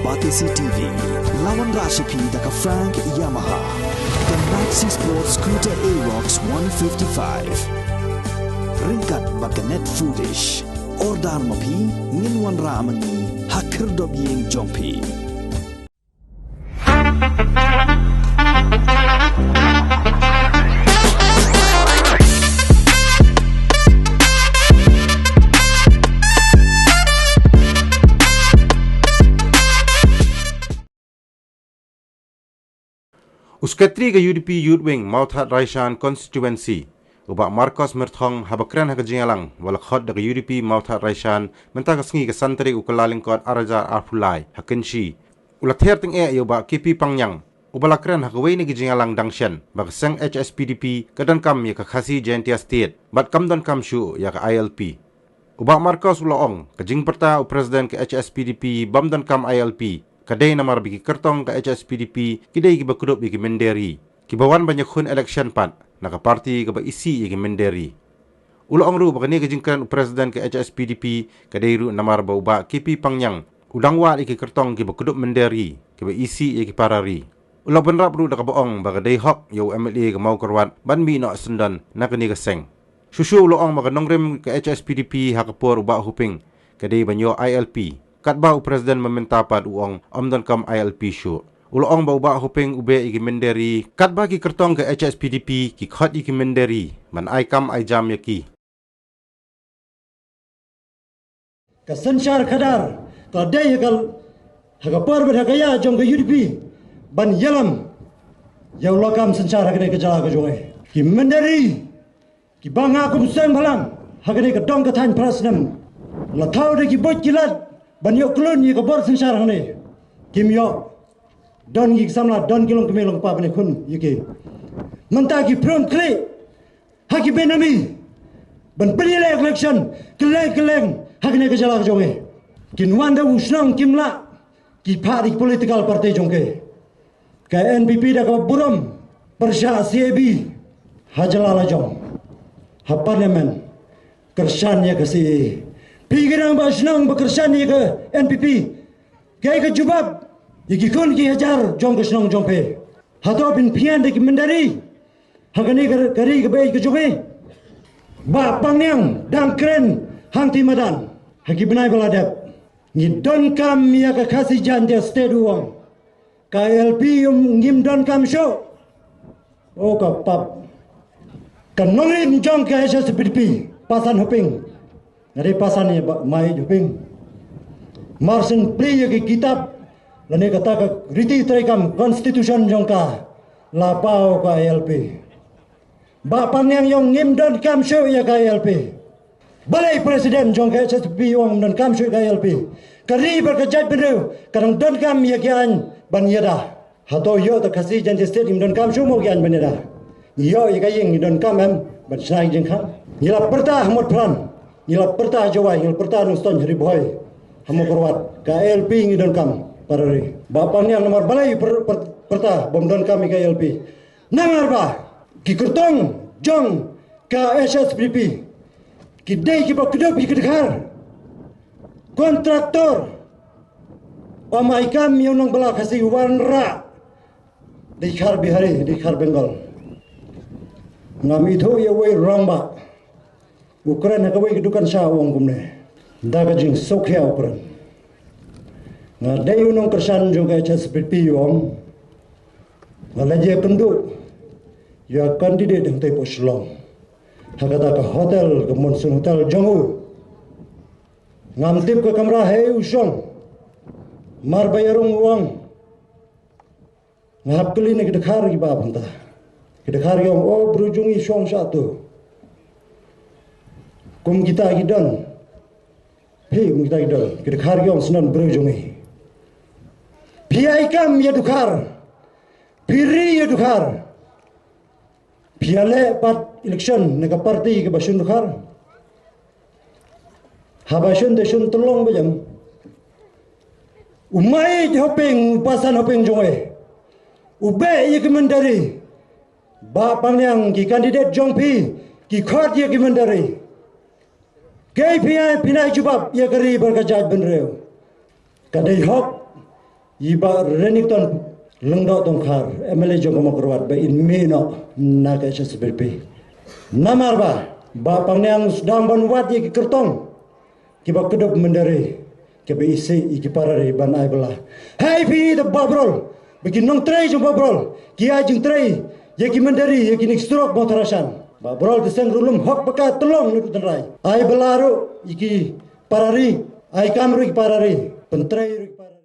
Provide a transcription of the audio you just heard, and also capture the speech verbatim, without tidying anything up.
Batesi T V, la wanrah sha phi da ka Frank Yamaha, ka Maxi Sport Scooter Aerox one fifty-five. Ryngkat bad ka Net Foodish. Order ma phi, ngin wanrah ma ngi ha khyrdop ïing jong phi. U Secretary ka U D P Youth Wing Mawthadraishan Constituency, u Bah Marcos Myrthong, haba kren ha ka jingïalang ba la khot da ka U D P Mawthadraishan mynta ka sngi, ka san tarik u Kyllalyngkot arhajar arphew lai, ha Kynshi, u la ther tyngeh ïa u Bah K P Pangniang, uba la kren ha kawei na ki jingïalang dang shen ba ka seng H S P D P ka donkam ïa ka Khasi Jaintia State bad kam donkam shuh ïa ka I L P. U Bah Marcos u la ong, ka jingpyrta u President ka H S P D P bym donkam I L P ka dei namar ba ki kyrtong ka H S P D P ki dei kiba kdup ïa ki mynder ri, kiba wan ban ïakhun election pat na ka party kaba isih ïa ki mynder ri. U la ong ruh ba kane ka jingkren u President ka H S P D P ka dei ruh namar ba u Bah K P Pangniang u dang wad ïa ki kyrtong kiba kdup mynder ri, kiba isih ïa ki para ri. U la bynrap ruh da kaba ong ba ka dei hok ïa u M L A ka Mawkyrwat ban mih noh syndon na kane ka seng. Shuh shuh u la ong ba ka nongrim ka H S P D P ha ka por u Bah Hoping ka dei ban ïoh I L P, katba u President mynta pat u ong ym donkam I L P shuh. U la ong ba u Bah Hoping u beh ïa ki mynder ri, katba ki kyrtong ka H S P D P ki khot ïa ki mynder ri ban ai kam ai jam ïa ki. Ka synshar khadar ka dei ha ka, ha ka por bad ha ka ïa jong ka U D P ban ïalam ïa u lakam synshar ha kane ka jylla ka jong ngi. Ki mynder ri kiba nga kum seng bhalang ha kane ka dong ka thaiñ phra snem, la thaw da ki buit ki lad ban ïoh khlun ïa ka bor synshar hangne. Kim ïoh don ki samla, don ki longkmie longkpa ban ïakhun ïa ki. Mynta ki pyrshah khlieh ha ki benami ban pynlong election kylleng kylleng ha kane ka jylla ka jong ngi. Kin wan da u shnong kim lah, ki phah da ki political party jong ki. Ka N P P da ka burom pyrshah C A B ha jylla la jong, ha parliament kyrshan ïa ka C A A. Phi ki nongba shnong ba kyrshan ïa ka N P P, kaei ka jubab ïa ki khun ki hajar jong ka shnong jong phi? Hato phin phian da ki mynder ri ha kane ka, ka ri kaba ïeit ka jong ngi? Bah Pangniang dang kren hangtei madan ha ki bnai ba la dep. Ngi donkam ïa ka Khasi Jaintia State, u ong. Ka I L P um ngim donkam shuh. O ka pap. Ka nongrim jong ka H S P D P, Pasan Hoping. Nga dei pasan ïa Bah Mai Hoping. Mar shen plie ïa ki kitab lane kata ka riti treikam, constitution jong ka, la paw ka I L P. Bah Pangniang, u ong ngim donkam shuh ïa ka I L P. Balei President jong ka H S P D P u ong ngim donkam shuh ïa ka I L P? Ka ri bad ka jaitbynriew ka dang donkam ïa ki aiñ ban ïada. Hato ïoh ta Khasi Jaintia State ngim donkam shuh mo ki aiñ ban ïada? Ngi ïoh ïa ka ïing ngi donkam em ban shna ki jingkhang? Ngi la pyrta ha Motphran, ngi la pyrta ha Jowai, ngi la pyrta ha Nongstoiñ, ha Ri Bhoi, ha Mawkyrwat, ka I L P ngi donkam para ri. Bah Pangniang, namar balei pyr-, pyr-, pyrta bym donkam ïa ka I L P? Namar ba ki kyrtong jong ka H S P D P ki dei kiba kdup ïa ki dkhar. Kontraktor, ym ai kam ïa u nongbylla Khasi, wanrah da ki dkhar Bihari, da ki dkhar Bengal. Ngam ithuh ïa uwei u rangbah u kren ha kawei ka dukan sha, u ong kumne, da ka jingsngewkhia u kren. Nga dei u nongkyrshan jong ka H S P D P, u ong. Nga la ïakynduh ïa u candidate hangtei hapoh Shillong ha kata ka hotel, ka Monsoon Hotel jong u. Ngam tip ka kamra haei u shong. Mar ba ïa rung, u ong. Nga hap kylli na ki dkhar kiba ap hangta. Ki dkhar ki ong, o, briew jong ngi shong shatu. Kum kita ki don. Phi, kum kita ki don. Ki dkhar ki ong, sngewbha briew jong ngi. Phi ai kam ïa dkhar. Phi ri ïa dkhar. Phi ïaleh pat election na ka party kaba shun dkhar? Haba shun te shun tylli ba jam. U Mai Hoping, u Pasan Hoping jong ngi, u beh ïa ki mynder ri. Bah Pangniang, ki candidate jong phi ki khot ïa ki mynder ri. Kaei phi ai, phi ai jubab ïa ka ri bad ka jaitbynriew? Ka dei hok i Bah Renikton Lyngdoh Tongkhar, M L A jong ka Mawkyrwat, ba in mih noh na ka H S P D P. Namar ba Bah Pangniang u sdang ban wad ïa ki kyrtong kiba kdup mynder ri, kiba isih ïa ki para ri ban ai bylla. Hei phi da Bah Brol, ba ki nongtrei jong Bah Brol ki ai jingtrei ïa ki mynder ri, ïa kine ki surok Mawthadraishan. Bah Brol te seng ruh lum hok ba ka tyllong na ka tynrai. Ai bylla ruh ïa ki para ri, ai kam ruh ïa ki para ri, pyntrei ruh ïa ki para ri.